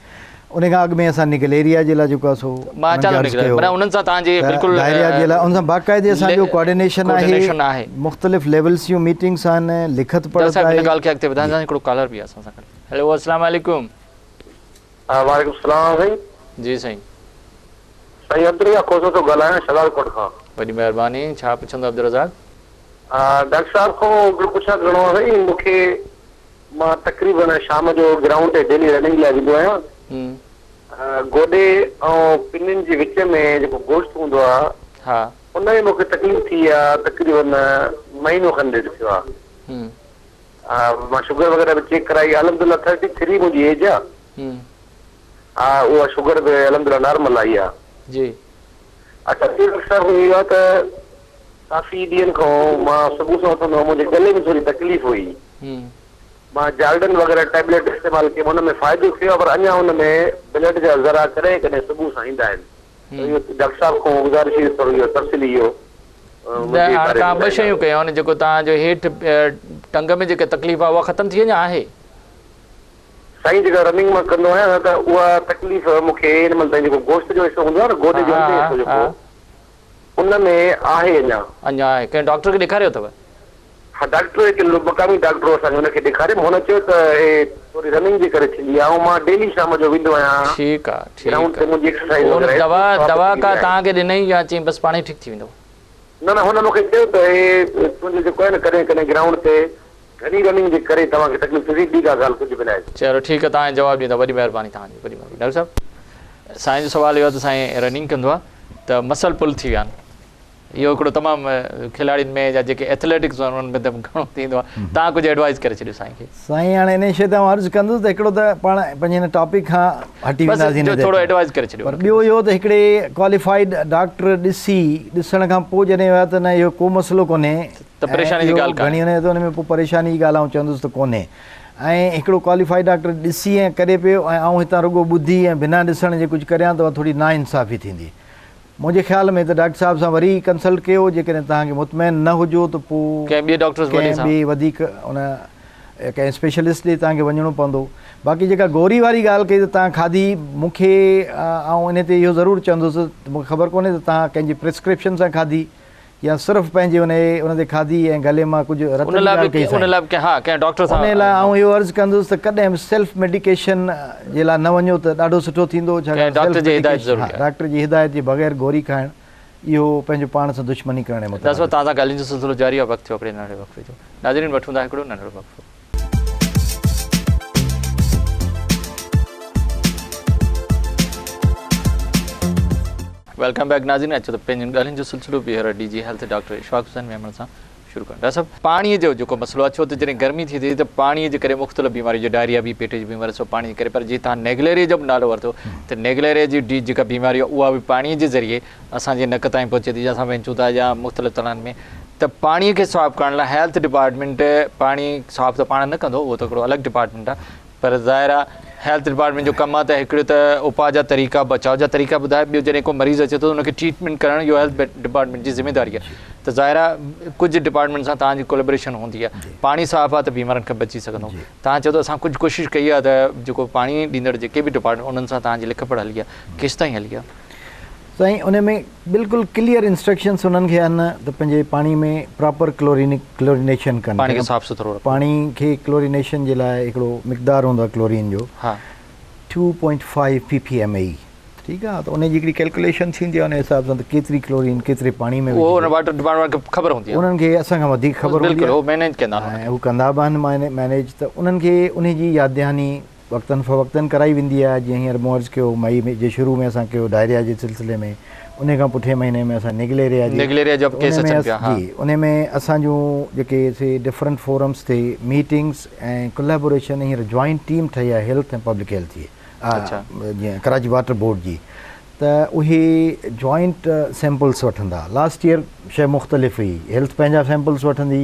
ان کان اڳ ۾ اسان نگليريا جي لاء جيڪو آهي سو مان انهن کي اچان ٿو عرض نگليريا ڪيو معنيٰ انهن سان توهان جي ته بلڪل ڊائريا جي لاء ان سان باقاعدي اسان جو ڪوآرڊينيشن ڪوآرڊينيشن آهي آهي مختلف ليولس جون ميٽنگس آهن لکت ڊاڪٽر پڙهت صاحب هن آهي ڳالهه کي اڳتي جي وڌائينداسين هڪڙو ڪالر به آهي اسان سان گڏ هيلو السلام عليڪم. وعليڪم السلام سائين. جي سائين. سائين عبدالرزاق کوسو ٿو ڳالهايان شهدادڪوٽ کان. وڏي مهرباني ڇا پڇندو عبدالرزاق. ڊاڪٽر صاحب کان هڪڙو پڇا ڪرڻو آهي سائين مون کي مان تقريبن شام جو گرائونڊ تي ڊيلي رننگ لاء ويندو آهيان گوڏي ۽ پنين جي وچ ۾ جيڪو گوشت هوندو آهي ها. ان ۾ مون کي تڪليف ٿي آهي تقريبن مهينو کن ڏيڍ ٿيو آهي مان شگر وغيره به چيڪ ڪرائي الحمدلله ٿرٽي ٿري منهنجي ايج آهي ها اها شگر به الحمدلله نارمل آئي آ. جي. اڇا ٻيو ڊاڪٽر صاحب اهو آ ته ڪافي ڏينهن کان مان صبح سان اٿندو هئم منهنجي ڳلي ۾ ٿوري تڪليف هئي مان جالڊن وغيره ٽيبليٽ استعمال ڪيم ان ۾ فائدو ٿيو آ پر اڃا ان ۾ بلڊ جا ذرا ڪڏهن ڪڏهن صبح سان ايندا آهن ته اهو ڊاڪٽر صاحب کان گذارش هئي ٿورو اهو تفصيلي اهو نه منهنجي هاڻي باري ۾ توهان ٻه ٻڌائيندا. شيون ڪيون آهن جيڪو توهان جو هيٺ ٽنگ ۾ جيڪا تڪليف آ اها ختم ٿي وئي يا آهي؟ سائين جيڪا رننگ مان ڪندو آهيان نه ته اها تڪليف مون کي هن مهل تائين جيڪو گوشت جو حصو هوندو آهي نه گوڏي جو اندريون حصو جيڪو ان ۾ آهي اڃا. اڃا آهي ڪنهن ڊاڪٽر کي ڏيکاريو اٿو؟ ها ڊاڪٽر هڪ مقامي ڊاڪٽر هو اسان جو ان کي ڏيکاريم هن چيو ته هي ٿوري رننگ جي ڪري ٿيندي آهي ۽ مان ڊيلي شام جو ويندو آهيان ٺيڪ آ گرائونڊ ٺيڪ تي آ منهنجي ايڪسرسائيز پوء وغيره دوا ايتري ثواب دوا ٿي ڪا ويندي آهي. توهان کي ڏنئي يا چيائين بس پاڻهي ٺيڪ ٿي ويندو؟ نه نه هن مون کي چيو ته هي تنهنجو جيڪو آهي نه ڪڏهن ڪڏهن گرائونڊ تي گهڻي رننگ جي ڪري توهان کي تڪليف ٿئي ٿي ٻي ڪا ڳالهه ڪجهه به ناهي. چلو ٺيڪ آ توهان جواب ڏيندا وڏي مهرباني توهان جي وڏي مهرباني ڊاڪٽر صاحب سائين جو سوال اهو آ ته سائين رننگ ڪندو آ ته مسل پل ٿي ويا آهن اهو هڪڙو تمام کلاڙين ۾ يا جيڪي ايٿليٽڪس آهن انهن ۾ ته گهڻو ٿيندو آ توهان ڪجهه ايڊوائز ڪري ڇڏيو سائين کي. سائين هاڻي انهي شيء تي آئون عرض ڪندس ته هڪڙو ته پاڻ پنهنجي هن ٽاپڪ کان هٽي بس وينداسين جو هن تي ٿورو ايڊوائز ڪري ڇڏيو پر ٻيو اهو ته هڪڙي ڪواليفائيڊ ڊاڪٽر ڏسي ڏسڻ کان پوء جڏهن ويا ته نه اهو ڪو مسئلو ڪونهي ته پريشاني جي ڳالهه ڪانهي. گهڻي هن ته ان ۾ پوء پريشاني جي ڳالهه آئون چوندس ته ڪونهي ۽ هڪڙو ڪواليفائيڊ ڊاڪٽر ڏسي ۽ ڪري پيو ۽ آئون هتان رڳو ٻڌي ۽ بنا ڏسڻ جي ڪجهه ڪريان ته اها ٿوري ناانصافي ٿيندي. منهنجي خيال ۾ ته ڊاڪٽر صاحب سان وري ڪنسلٽ ڪيو جيڪڏهن توهان کي مطمئن نه هجو ته پوء ڪنهن ٻئي ڊاڪٽر ڪنهن ٻئي وڌيڪ ان ڪنهن اسپيشلسٽ ڏي توهان کي وڃڻو پوندو. باقي جيڪا گوري واري ڳالهه ڪئي ته توهان کاڌي مون کي آئون ان تي اهو ضرور چوندس ته مون کي خبر ڪونهي ته توهان ڪنهن جي پرسڪرپشن سان کاڌي يا صرف پنهنجي انهي ان تي کاڌي ۽ گلي مان ڪجهه رت ان جي لاء ڳالهه ڪئي به ان سائين. لاء به ڪنهن ها ڪنهن ڊاڪٽر سان انهي لاء آئون اهو عرض ڪندس ته ڪڏهن به سيلف ميڊيڪيشن جي لاء نه وڃو ته ڏاڍو سٺو ٿيندو ڪنهن ڇاڪاڻ ڊاڪٽر سيلف جي هدايت ميڊيڪيشن ضروري ها آهي. ڊاڪٽر جي هدايت جي بغير گوري کائڻ اهو پنهنجو پاڻ سان دشمني ڪرڻ جي ڊاڪٽر صاحب مترادف. توهان سان ڳالهين جو سلسلو جاري آهي وقت ٿيو هڪڙي ننڍڙي وقفي جو ناظرين وٺون ٿا هڪڙو ننڍڙو وقفو. Welcome back ناظرين اچو ته پنهنجن ڳالهين جو سلسلو ٻيهر D G health doctor Ashfaq Hussain Memon سان شروع ڪريون ڊاڪٽر صاحب پاڻي جو جيڪو مسئلو آهي ڇو ته جڏهن گرمي ٿئي ٿي ته پاڻي جي ڪري مختلف بيماريون جيئن ڊائريا به پيٽ جي بيماري سو پاڻي جي ڪري پر جي توهان نيگليريا جو به نالو ورتو ته نيگليريا جي ڊي جيڪا بيماري آهي اها به پاڻي جي ذريعي اسان جي نڪ تائين پهچي ٿي يا اسان وينچون ٿا يا مختلف تلن ۾ ته پاڻي کي صاف ڪرڻ لاء هيلٿ ڊپارٽمينٽ پاڻي صاف ته پاڻ نه ڪندو اهو ته هڪڙو الڳ ڊپارٽمينٽ آهي پر ظاهر آهي هيلٿ ڊپارٽمينٽ جو ڪم آهي ته هڪڙو ته اپاء جا طريقا بچاء جا طريقا ٻڌائي ٻيو جڏهن ڪو مريض اچي ٿو ته ان کي ٽريٽمينٽ ڪرڻ اهو هيلٿ ڊپارٽمينٽ جي ذميواري آهي ته ظاهر آهي ڪجهه ڊپارٽمينٽ سان توهان جي ڪولابريشن هوندي آهي پاڻي صاف آهي ته بيمارن کان بچي سگهندو توهان چئو ته اسان ڪجهه ڪوشش ڪئي آهي ته جيڪو پاڻي ڏيندڙ جيڪي به ڊپارٽمينٽ انهن سان توهان جي لک پڙهه هلي آهي ڪيستائين هلي آهي؟ سائين ان ۾ بلڪل ڪليئر انسٽرڪشنس انهن کي آهن ته پنهنجي پاڻي ۾ پراپر ڪلورينيشن ڪن پاڻي کي صاف سٿرو رکو پاڻي کي ڪلورينيشن جي لاء هڪڙو مقدار هوندو آهي ڪلورين جو ها 2.5 P P M اي ٺيڪ آ ته ان جي هڪڙي ڪيلڪوليشن ٿيندي آ ان حساب سان ته ڪيتري ڪلورين ڪيتري پاڻي ۾ اهو ان واٽر ڊپارٽمينٽ کي خبر هوندي آ انهن کي اسان کان وڌيڪ خبر هوندي آ بلڪل هو مينيج ڪندا آهن ۽ هو ڪندا به آهن مينيج ته انهن کي ان جي ياد دهاني وقتن فوقتن ڪرائي ويندي آهي جيئن هينئر مون عرض ڪيو مئي ۾ جي شروع ۾ اسان ڪيو ڊائريا جي سلسلي ۾ انهي کان پٺئين مهيني ۾ اسان نيگليريا جي نيگليريا جا به ڪيس اچن پيا ها جي انهي ۾ اسان جون جيڪي سي ڊفرنٽ فورمز تي ميٽنگس ۽ ڪولابوريشن هينئر جوائنٽ ٽيم ٺهي آهي هيلٿ ۽ پبلڪ هيلٿ جي جيئن ڪراچي واٽر بورڊ جي ته اهي جوائنٽ سيمپلس وٺندا لاسٽ ايئر شيء مختلف هئي هيلٿ پنهنجا سيمپلس وٺندي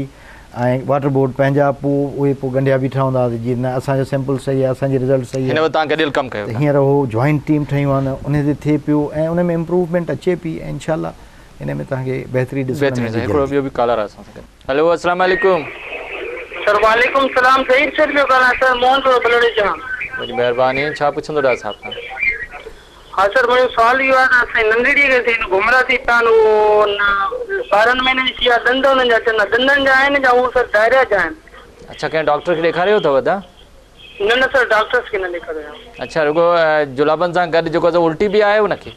۽ واٽر بورڊ پنهنجا پوء اهي پوء ڳنڍيا بيٺا هوندا هئا جي نه اسان جو سيمپل صحيح آهي اسان جي رزلٽ صحيح آهي هن وقت توهان گڏيل ڪم ڪيو ٿا هينئر اهو جوائنٽ ٽيم ٺهيون آهن ان تي ٿئي پيو ۽ ان ۾ امپروومينٽ اچي پئي ۽ انشاء الله ان ۾ توهان کي بهتري ڏسڻ ۾ ايندي هڪڙو ٻيو به ڪالر آهي اسان سان گڏ هلو السلام عليڪم. سر وعليڪم السلام ظهير سيٺ پيو ڳالهايان سر موهن ٿورو بلڙيجا. وڏي مهرباني ڇا پڇندو ڊاڪٽر صاحب کان. ها سر منهنجو سوال اهو آهي ته اسان جي ننڍڙي کي سائين گهمرا ٿي پيا آهن اهو نه 12 مهينن جي ٿي آهي ڏند انهن جا اچن ٿا ڏندن جا آهن يا هو سر ڊائريا جا آهن. اڇا ڪنهن ڊاڪٽر کي ڏيکاريو اٿو ادا. نه نه سر ڊاڪٽرس کي نه ڏيکاريو آهي. اڇا رڳو جلابن سان گڏ جيڪو سو الٽي به آهي ان کي.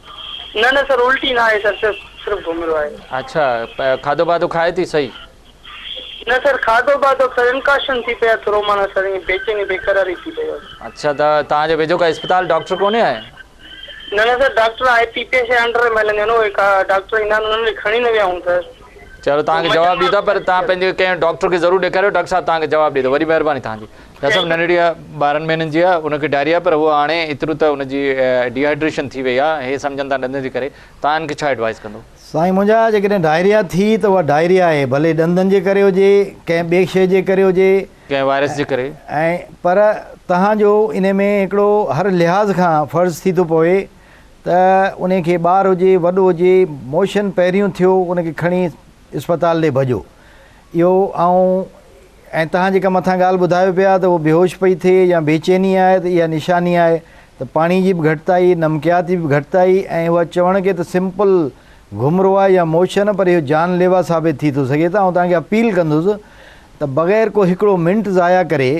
نه نه سر الٽي نه آهي سر صرف صرف گهمرو آهي. اڇا کاڌو باڌو کائي ٿي صحيح. نه سر کاڌو باڌو سر انڪاشن ٿي پئي آهي ٿورو معنيٰ سر ائين بيچيني بيقراري ٿي پئي آهي. اڇا ته توهان جي ويجهو ڪا اسپتال ڊاڪٽر ڪونهي آهي. نه نه sir doctor I P P S under ۾ هلندي آهي نه اهي ڪا ڊاڪٽر ايندا آهن انهن کي کڻي نه ويا آهيون سر. چلو توهان کي جواب ڏيندا پر توهان پنهنجي ڪنهن ڊاڪٽر کي ضرور ڏيکاريو ڊاڪٽر صاحب توهان کي جواب ڏيندو وڏي مهرباني توهان جي. ڊاڪٽر صاحب ننڍڙي آ 12 مهينن جي آ ان کي ڊائريا پر هو هاڻي ايترو ته ان جي ڊيهائيڊريشن ٿي وئي آ هي سمجهن ٿا ڏندن جي ڪري توهان ان کي ڇا ايڊوائيز ڪندو. سائين منهنجا جيڪڏهن ڊائريا ٿي ته اها ڊائريا آهي ڀلي ڏندن جي ڪري هجي ڪنهن ٻئي شيء جي ڪري هجي ڪنهن وائرس جي ڪري. ۽ پر توهان جو انهي ۾ هڪڙو هر لحاظ کان فرض ٿي ٿو پوي ته انهي کي ٻار هجي وڏو هجي موشن پهريون ٿيو ان کي کڻي اسپتال ڏي ڀڄو اهو آئون ۽ توهان جيڪا مٿان ڳالهه ٻڌايو پيا ته هو بيهوش پئي ٿئي يا بيچيني آهي ته اها نشاني آهي ته پاڻي جي به گهٽتائي، نمڪيات جي به گهٽتائي ۽ اها چوڻ کي ته سمپل گهمرو آهي يا موشن پر اهو جان ليوا ثابت ٿي ٿو سگهي ته آئون توهان کي اپيل ڪندس ته بغير ڪو هڪڙو منٽ ضايع ڪري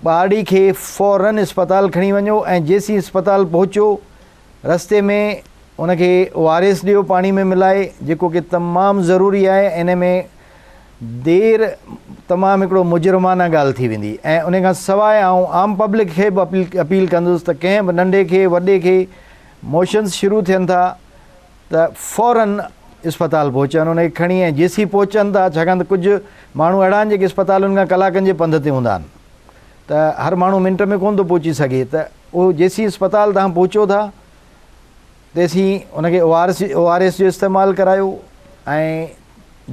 ٻارڙي کي فورن اسپتال کڻي وڃو ۽ جيسين اسپتال پهچو رستي ۾ ان کي او آر ايس ڏيو پاڻي ۾ ملائي جيڪو ڪي تمام ضروري آهي ۽ ان ۾ دير تمام هڪڙو مجرمانه ڳالهه ٿي ويندي ۽ ان کان سواء آئون عام پبلڪ کي به اپيل ڪندس ته ڪنهن به ننڍي کي وڏي کي موشنز شروع ٿين ٿا ته فورن اسپتال پهچن ان کي کڻي ۽ جيسين پهچن ٿا ڇاڪاڻ ته ڪجهه ماڻهو اهڙا آهن جيڪي اسپتالن کان ڪلاڪن جي پنڌ تي هوندا آهن ته هر ماڻهو منٽ ۾ ڪونه ٿو پهچي سگهي ته اهو جيسين اسپتال تان پهچو ٿا تيسين ان کي او آر ايس جو استعمال ڪرايو ۽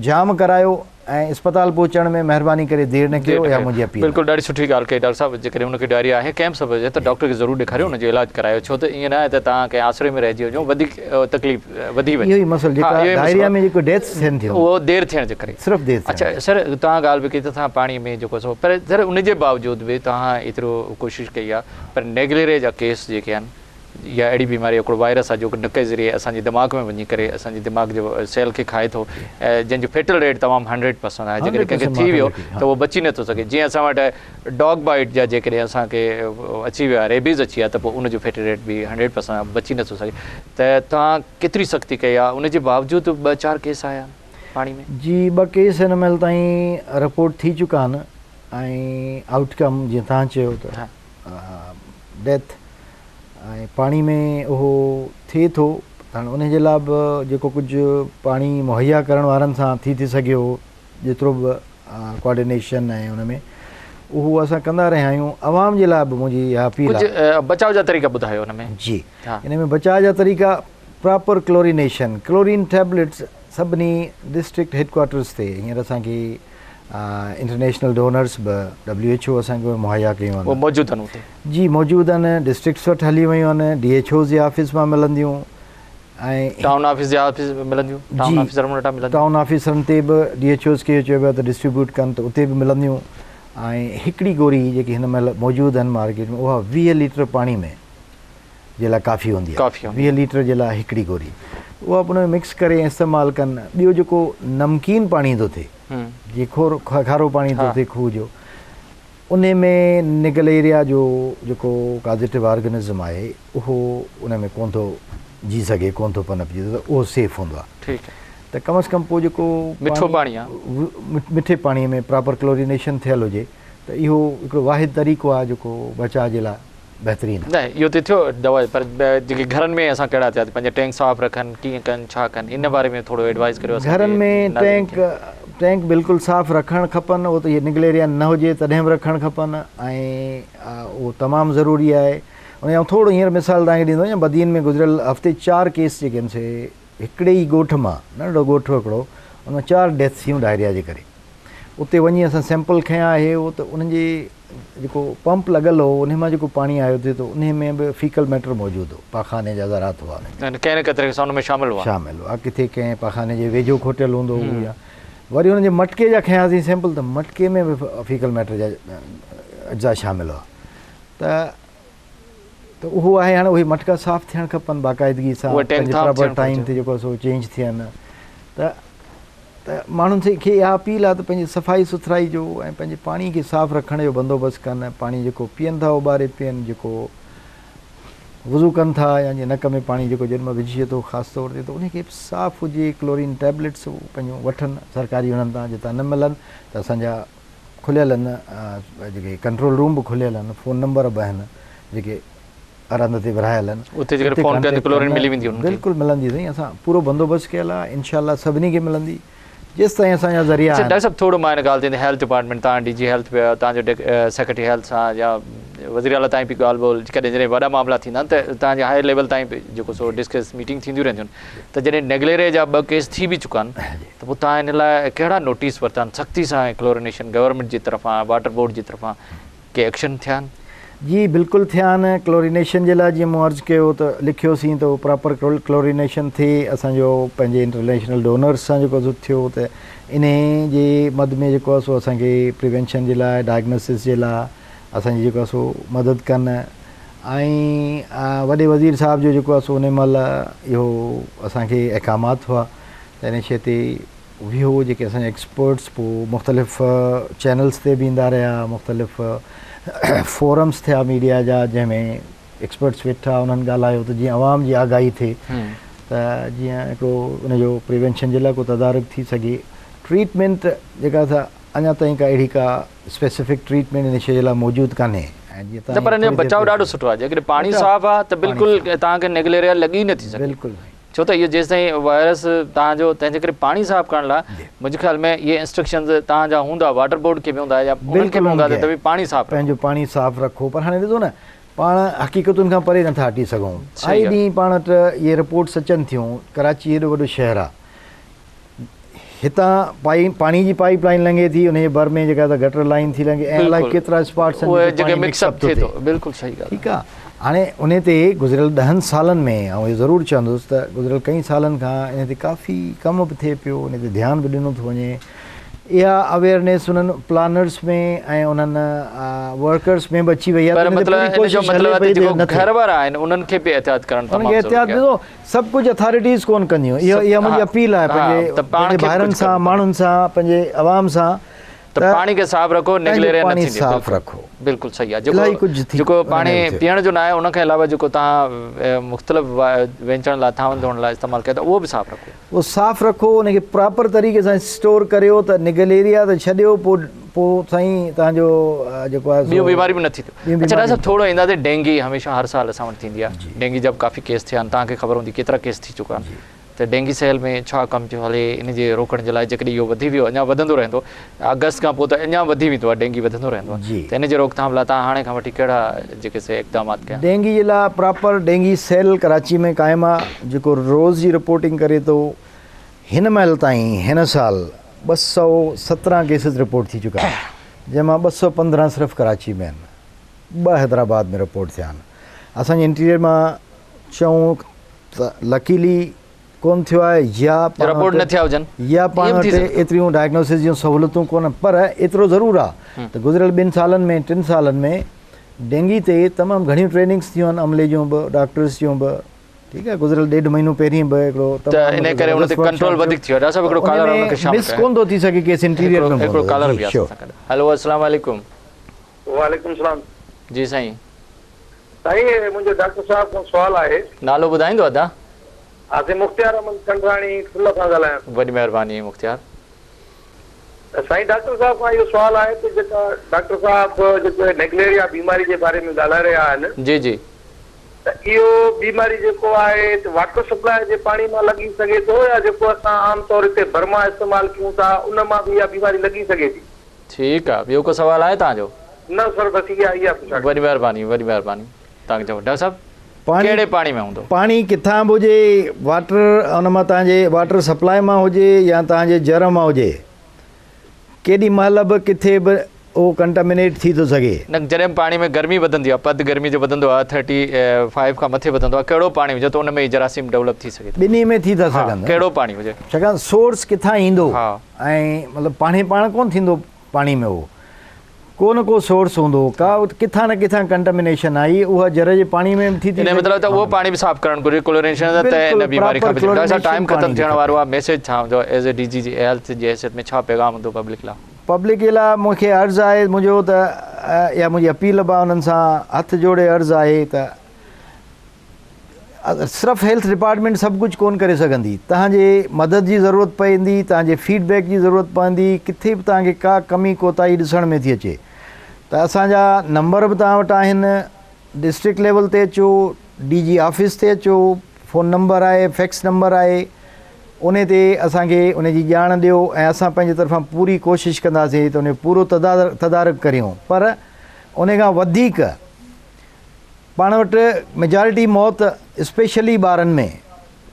جام ڪرايو ۽ اسپتال پهچڻ ۾ مهرباني ڪري دير نه ڪيو اها منهنجي اپيل آهي. بلڪل ڏاڍي سٺي ڳالهه ڪئي ڊاڪٽر صاحب جيڪڏهن ان کي ڊائريا آهي ڪنهن به سبب جي ته ڊاڪٽر کي ضرور ڏيکاريو ان جو علاج ڪرايو ڇو ته ائين نه آهي ته توهان ڪنهن آسري ۾ رهجي وڃو وڌيڪ تڪليف وڌي وڃي اهو ئي مسئلو جيڪا ڊائريا ۾ جيڪو ڊيٿس ٿين ٿيون اهو دير ٿيڻ جي ڪري صرف دير ٿيڻ اڇا سر توهان ڳالهه به ڪئي ته توهان پاڻي ۾ جيڪو سو پر سر ان جي باوجود به توهان ايترو ڪوشش ڪئي آهي پر نيگليريا جا ڪيس جيڪي آهن يا اهڙي بيماري هڪڙو وائرس آهي جيڪو نڪ جي ذريعي اسان جي دماغ ۾ وڃي ڪري اسان جي دماغ جي سيل کي کائي ٿو جنهن جو فيٽل ريٽ تمام هنڊريڊ پرسنٽ آهي جيڪڏهن ڪنهن کي ٿي ويو ته اهو بچي نٿو سگهي جيئن اسان وٽ ڊاگ بائيٽ جا جيڪڏهن اسان کي اچي ويو آهي ريبيز اچي آهي ته پوء ان جو فيٽل ريٽ به هنڊريڊ پرسنٽ آهي بچي نٿو سگهي ته توهان ڪيتري سختي ڪئي آهي ان جي باوجود ٻه چار ڪيس آيا آهن پاڻي ۾. جي ٻه ڪيس هن مهل تائين رپورٽ ٿي چڪا آهن ۽ آئوٽ ڪم جيئن توهان چيو ته ڊيٿ ۽ پاڻي ۾ اهو ٿئي ٿو ته هاڻي ان جي لاء به جيڪو ڪجهه پاڻي مهيا ڪرڻ وارن سان ٿي ٿي سگهيو جيترو به ڪوآرڊينيشن ۽ ان ۾ اهو اسان ڪندا رهيا آهيون عوام جي لاء به منهنجي اها اپيل آهي. ڪجهه بچاء جا طريقا ٻڌايو ان ۾. جي ان ۾ بچاء جا طريقا پراپر ڪلورينيشن ڪلورين ٽيبليٽس سڀني ڊسٽرڪٽ هيڊ ڪوارٽرز تي هينئر اسان کي انٽرنيشنل ڊونرز به ڊبليو ايڇ او اسان کي مهيا ڪيون آهن. اهي موجود آهن اتي. جي موجود آهن ڊسٽرڪٽس وٽ هلي ويون آهن ڊي ايڇ اوز جي آفيس مان ملنديون ۽ ٽائون آفيس جي آفيس ۾ ملنديون ٽائون آفيسرن وٽان ملنديون. ٽائون آفيسرن تي به ڊي ايڇ اوز کي اهو چيو ويو آهي ته ڊسٽريبيوٽ ڪن ته اتي به ملنديون ۽ هڪڙي گوري جيڪي هن مهل موجود آهن مارڪيٽ ۾ اها 20 ليٽر پاڻي ۾ جي لاء ڪافي هوندي آهي 20 ليٽر جي لاء هڪڙي گوري اها به ان ۾ مڪس ڪري استعمال ڪن ٻيو جيڪو نمڪين پاڻي ٿو ٿئي جي کارو پاڻي ٿو ٿئي کوهه جو انهي ۾ نگليريا جو جيڪو ڪازيٽو آرگنزم آهي اهو ان ۾ ڪونه ٿو جي سگهي ڪونه ٿو پنپجي ته اهو سيف هوندو آهي. ٺيڪ آهي. ته ڪم از ڪم پوء جيڪو مٺو پاڻي آهي. مٺي پاڻي ۾ پراپر ڪلورينيشن ٿيل هجي ته اهو هڪڙو واحد طريقو آهي جيڪو بچاء جي لاء بهترين آهي. نه اهو ته ٿيو دوا پر جيڪي گهرن ۾ اسان ڪهڙا احتياط پنهنجا ٽينڪ صاف رکن ڪيئن ڪن ڇا ڪن ان باري ۾ ٿورو ايڊوائز ڪريو اسان گهرن ۾ ناظرين ٽينڪ کي. ٽينڪ بلڪل صاف رکڻ کپن اهو ته اهي نگليريا نه هجي تڏهن به رکڻ کپن ۽ اهو تمام ضروري آهي ان جو آئون ٿورو هينئر مثال توهان کي ڏيندو وڃان بدين ۾ گذريل هفتي 4 ڪيس جيڪي آهن سي هڪڙي ئي ڳوٺ مان ننڍڙو ڳوٺ هو هڪڙو ان مان 4 ڊيٿس ٿيون ڊائريا جي ڪري اتي وڃي اسان سيمپل کنيا اهي هو ته انهن جي جيڪو پمپ لڳل هو انهي مان جيڪو پاڻي آيو ٿي ته انهي ۾ به فيڪل ميٽر موجود هو پاخاني جا ذرات هئا انهي ۾. يعني ڪنهن نه ڪنهن طريقي سان ان ۾ شامل هئا. شامل هئا ڪٿي ڪنهن پاخاني جي ويجهو کوٽيل هوندو هو يا وري انهن جي مٽڪي جا کنياسين سيمپل ته مٽڪي ۾ به فيڪل ميٽر جا اجزا شامل هئا ته ته اهو آهي هاڻي اهي مٽڪا صاف ٿيڻ کپن باقاعدگي سان اهي ٽينڪ پنهنجي صاف پراپر ٿيڻ ٽائيم گهرجن. تي جيڪو سو چينج ٿين ته ته ماڻهن کي اها اپيل آهي ته پنهنجي صفائي سٿرائي جو ۽ پنهنجي پاڻي کي صاف رکڻ جو بندوبست ڪن ۽ پاڻي جيڪو پيئن ٿا اٻاري پيئن جيڪو وضو ڪن ٿا يا جيئن نڪ ۾ پاڻي جيڪو جيڏي مهل وجهجي ٿو خاص طور تي ته ان کي صاف هجي ڪلورين ٽيبليٽس پنهنجون وٺن سرڪاري انهن تان جتان نه ملن ته اسان جا کليل آهن جيڪي ڪنٽرول روم به کليل آهن فون نمبر به آهن جيڪي هر هنڌ تي ورهايل آهن اتي جيڪڏهن اتي فون ڪن ته ڪانٽيڪٽ ڪلورين ڪن ملي ويندي انهن کي. بلڪل ملندي سائين اسان پورو بندوبست ڪيل آهي انشاء الله سڀني کي ملندي جيستائين اسان جا ذريعا اڇا آهن. ڊاڪٽر صاحب ٿورو مان ان ڳالهه تي هيلٿ ڊپارٽمينٽ تان ڊي جي هيلٿ به تان جو سيڪريٽري هيلٿ سان يا وزير اعليٰ تائين به ڳالهه ٻولهه ڪڏهن جڏهن وڏا معاملا ٿيندا آهن ته تان جي هائر ليول تائين به جيڪو سو ڊسڪس ميٽنگ ٿينديون رهنديون آهن ته جڏهن نيگليريا جا 2 ڪيس ٿي به چڪا آهن ته پوء تان ان لاء ڪهڙا نوٽيس ورتا آهن سختي سان ڪلورينيشن گورنمينٽ جي طرفان واٽر بورڊ جي طرفان ڪي ايڪشن ٿيا آهن؟ جي بلڪل ٿيا آهن ڪلورينيشن جي لاء جيئن مون عرض ڪيو ته لکيوسين ته اهو پراپر ڪلورينيشن ٿئي اسان جو پنهنجي انٽرنيشنل ڊونرس سان جيڪو سو ٿيو ته انهي جي مد ۾ جيڪو آهي سو اسان کي پريوينشن جي لاء ڊائگنوسس جي لاء اسان جي جيڪو آهي سو مدد ڪن ۽ وڏي وزير صاحب جو جيڪو آهي سو انهي مهل اهو اسان کي احڪامات هئا ته انهي شي تي ويهو جيڪي اسان جا ايڪسپرٽس پوء مختلف چينلز تي به ايندا رهيا مختلف فورمز ٿيا ميڊيا جا جنهن ۾ ايڪسپرٽس ويٺا انهن ڳالهايو ته جيئن عوام جي آگاهي ٿئي ته جيئن هڪڙو ان جو پريوينشن جي لاء ڪو تدارڪ ٿي سگهي ٽريٽمينٽ جيڪا سا اڃا تائين ڪا اهڙي ڪا اسپيسفڪ ٽريٽمينٽ ان شيء جي لاء موجود ڪانهي ۽ جيئن نه پر ان جو بچاء ڏاڍو سٺو آهي جيڪڏهن پاڻي صاف آهي ته بلڪل توهان کي نيگليريا لڳي نه ٿي سگهي بلڪل ڇو ته اهو جيستائين وائرس توهان جو تنهن جي ڪري پاڻي صاف ڪرڻ لاء منهنجي خيال ۾ اهي انسٽرڪشنز توهان جا هوندا واٽر بورڊ کي به هوندا يا انهن کي به هوندا ته به پاڻي صاف رکو. پنهنجو پاڻي صاف رکو پر هاڻي ڏسو نه پاڻ حقيقتن کان پري نٿا هٽي سگهون آئي ڏينهن پاڻ وٽ اهي رپورٽس اچن ٿيون ڪراچي هيڏو وڏو شهر آهي هتان پائي پاڻي جي پائيپ لائين لنگهي ٿي انهي جي ڀر ۾ جيڪا ته گٽر لائين ٿي لنگهي ۽ الائي ڪيترا اسپاٽس آهن جتي پاڻي مڪس اپ ٿو ٿئي بلڪل صحيح ڳالهه ٺيڪ آهي هاڻي انهي تي گذريل 10 سالن ۾ آئون اهو ضرور چوندس ته گذريل ڪئين سالن کان انهي تي ڪافي ڪم به ٿئي پيو انهي تي ڌيان به ڏنو ٿو وڃي اها اويئرنيس انهن پلانرس ۾ ۽ انهن ورڪرس ۾ به اچي وئي آهي پر مطلب ان جو مطلب آهي ته جيڪو گهر وارا آهن انهن کي به احتياط ڪرڻ تمام ضروري آهي انهن کي احتياط ڏسو سڀ ڪجهه اٿارٽيز ڪونه ڪنديون اها اها منهنجي اپيل آهي پنهنجي پنهنجي ڀائرن سان ماڻهن سان پنهنجي عوام سان ته پاڻي کي صاف رکو نيگليريا نه پاڻي ٿيندي صاف رکو بلڪل صحيح آهي جيڪو جيڪو پاڻي پيئڻ جو نه آهي ان کان علاوه جيڪو توهان مختلف وينچڻ لاء ٿانون ڌوئڻ لاء استعمال ڪيو ٿا اهو به صاف رکو اهو صاف رکو ان کي پراپر طريقي سان اسٽور ڪريو ته نگليريا ته ڇڏيو پوء پوء سائين توهان جو جيڪو آهي ٻيون بيماريون به نه ٿينديون اڇا ڊاڪٽر صاحب ٿورو اينداسين ڊينگي هميشه هر سال اسان وٽ ٿيندي آهي ڊينگي جا به ڪافي ڪيس ٿيا آهن توهان کي خبر هوندي ڪيترا ڪيس ٿي چڪا آهن ته ڊينگي سيل ۾ ڇا ڪم پيو هلي ان جي روڪڻ جي لاء جيڪڏهن اهو وڌي ويو اڃا وڌندو رهندو آگسٽ کان پوء ته اڃا وڌي ويندو آهي ڊينگي وڌندو رهندو آهي ته ان جي روڪٿام لاء توهان هاڻي کان وٺي ڪهڙا جيڪي سي اقدامات ڪيا ڊينگي جي لاء پراپر ڊينگي سيل ڪراچي ۾ قائم آهي جيڪو روز جي رپورٽنگ ڪري ٿو هن مهل تائين هن سال 217 ڪيسز رپورٽ ٿي چڪا آهن جنهن مان 215 صرف ڪراچي ۾ آهن، 2 حيدرآباد ۾ رپورٽ ٿيا آهن. اسان جي انٽيريئر مان چئون ته لڪيلي ڪونه ٿيو آهي يا پاڻ رپورٽ نه ٿيا هجن يا پاڻ وٽ ايتريون ڊائگنوسس جون سهولتون ڪونه پر ايترو ضرور آهي ته گذريل 2 سالن ۾ 3 سالن ۾ ڊينگي تي تمام گهڻيون ٽريننگس ٿيون آهن عملي جون به ڊاڪٽرس جون به ٺيڪ آهي گذريل ڏيڍ مهينو پهرين به هڪڙو ته ان ڪري ان تي ڪنٽرول وڌيڪ ٿيو آهي ڊاڪٽر صاحب هڪڙو ڪالر ان کي شامل مس ڪون ٿو ٿي سگهي ڪيس انٽيريئر ۾ هڪڙو ڪالر به آهي اسان سان گڏ هلو السلام عليڪم. وعليڪم السلام. جي سائين. سائين منهنجو ڊاڪٽر صاحب کان سوال آهي. نالو ٻڌائيندو ادا. ها سائين مختيار احمد کنڊراڻي ٺل کان ڳالهايان ٿو. وڏي مهرباني مختيار. سائين ڊاڪٽر صاحب کان اهو سوال آهي ته جيڪا ڊاڪٽر صاحب جيڪو نيگليريا بيماري جي باري ۾ ڳالهائي رهيا آهن. جي جي. ته اهو بيماري جيڪو آهي ته واٽر سپلاء جي پاڻي مان لڳي سگهي ٿو يا جيڪو اسان عام طور هتي برما استعمال ڪيون ٿا ان مان به اها بيماري لڳي سگهي ٿي. ٺيڪ آ ٻيو ڪو سوال آهي توهان جو؟ نه سر بس اها اها پڇا ڪئي. وڏي مهرباني وڏي مهرباني توهان کي چئو ڊاڪٽر صاحب ڪهڙي پاڻي ۾ هوندو؟ پاڻي ڪٿان به هجي واٽر ان مان توهان جي واٽر سپلاء مان هجي يا توهان جي جر مان هجي ڪيڏي مهل به ڪٿي به اهو ڪنٽامينيٽ ٿي ٿو سگهي. نه جڏهن پاڻي ۾ گرمي وڌندي آهي پد گرمي جو وڌندو آهي ٿرٽي فائيو کان مٿي وڌندو آهي ڪهڙو پاڻي هجي ته ان ۾ جراثيم ڊولپ ٿي سگهي ٿو. ٻنهي ۾ ٿي ٿا سگهن. ها ڪهڙو پاڻي هجي. ڇاڪاڻ سورس ڪٿان ايندو ۽ مطلب پاڻهي پاڻ ڪونه ٿيندو پاڻي ۾ اهو ڪو نه ڪو سورس هوندو ڪا ڪٿان نه ڪٿان ڪنٽامينيشن آئي اها جر جي پاڻي ۾ به ٿي ٿي ان مطلب ته اهو پاڻي به صاف ڪرڻ گهرجي ڪلورينيشن سان ته ان بيماري کان بچي ڊاڪٽر صاحب ٽائيم ختم ٿيڻ وارو آهي ميسيج ڇا هوندو ايز اي ڊي جي جي هيلٿ جي حيثيت ۾ ڇا پيغام هوندو پبلڪ لاء. پبلڪ جي لاء مون کي عرض آهي منهنجو ته يا منهنجي اپيل به انهن سان هٿ جوڙي عرض آهي ته صرف هيلٿ ڊپارٽمينٽ سڀ ڪجهه ڪون ڪري سگهندي توهان جي مدد جي ضرورت پوندي توهان جي فيڊ بيڪ جي ضرورت پوندي ڪٿي به توهان کي ڪا ڪمي ڪوتاهي ڏسڻ ۾ ٿي اچي ته اسان جا نمبر به توهان وٽ آهن ڊسٽرڪٽ ليول تي اچو ڊي جي آفيس تي اچو فون نمبر آهي فيڪس نمبر آهي انهي تي اسان کي ان جي ڄاڻ ڏيو ۽ اسان پنهنجي طرفان پوري ڪوشش ڪنداسين ته ان جو پورو تدارڪ ڪريون پر ان کان وڌيڪ پاڻ وٽ ميجارٽي موت اسپيشلي ٻارن ۾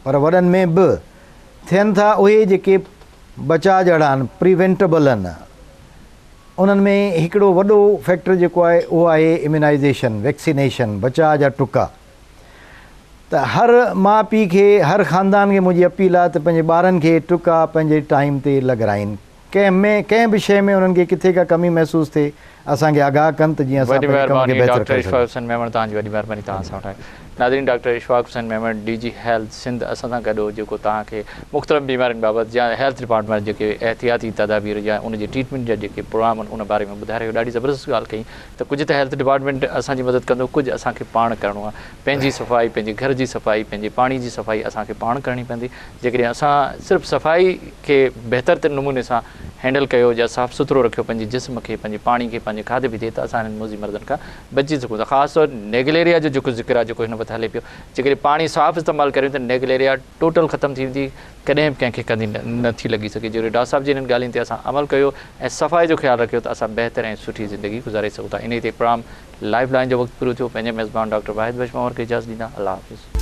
پر وڏن ۾ به ٿين ٿا اهي جيڪي بچاء جهڙا آهن پريوينٽبل آهن انهن ۾ هڪڙو وڏو فيڪٽر جيڪو آهي اهو آهي اميونائيزيشن ويڪسينيشن بچاء جا ٽڪا ته هر ماء پيء کي هر خاندان کي منهنجي اپيل آهي ته پنهنجي ٻارن کي ٽڪا پنهنجي ٽائيم تي لڳرائين ڪنهن ۾ ڪنهن به شيء ۾ انهن کي ڪٿي ڪا ڪمي محسوس ٿئي اسان کي آگاهه ڪن ته جيئن اسان وڏي پنهنجي ڪم کي مهرباني بهتر ڊاڪٽر ڪري اشفاق سگهون. حسين ميمڻ توهان جي وڏي مهرباني توهان اسان وٽ آيا. ناظرين doctor Ashfaq Hussain Memon D G health Sindh اسان سان گڏ هو جيڪو توهان کي مختلف بيمارين بابت يا هيلٿ ڊپارٽمينٽ جيڪي احتياطي تدابير يا ان جي ٽريٽمينٽ جا جيڪي پروگرام آهن ان باري ۾ ٻڌائي رهيو ڏاڍي زبردست ڳالهه ڪئي ته ڪجهه ته هيلٿ ڊپارٽمينٽ اسان جي مدد ڪندو ڪجهه اسان کي پاڻ ڪرڻو آهي پنهنجي صفائي پنهنجي گهر جي صفائي پنهنجي پاڻي جي صفائي اسان کي پاڻ ڪرڻي پوندي جيڪڏهن اسان صرف صفائي کي بهتر نموني سان هينڊل ڪيو يا صاف سٿرو رکيو پنهنجي جسم کي پنهنجي پاڻي کي پنهنجي کاڌي پيتي ته اسان هنن موذي مرضن کان بچي سگهون ٿا خاص طور نيگليريا جو جيڪو ذڪر آهي جيڪو هن وقت هلي پيو جيڪڏهن پاڻي صاف استعمال ڪريون ته نيگليريا ٽوٽل ختم ٿي ويندي ڪڏهن به ڪنهن کي ڪندي نه ٿي لڳي سگهي جيڪڏهن ڊاڪٽر صاحب جي انهن ڳالهين تي اسان عمل ڪيو ۽ صفائي جو خيال رکيو ته اسان بهتر ۽ سٺي زندگي گذاري سگهون ٿا انهي تي پروگرام لائيف لائين جو وقت پورو ٿيو پنهنجي ميزبان ڊاڪٽر واحد بخش مهور کي اجازت ڏيندا الله حافظ.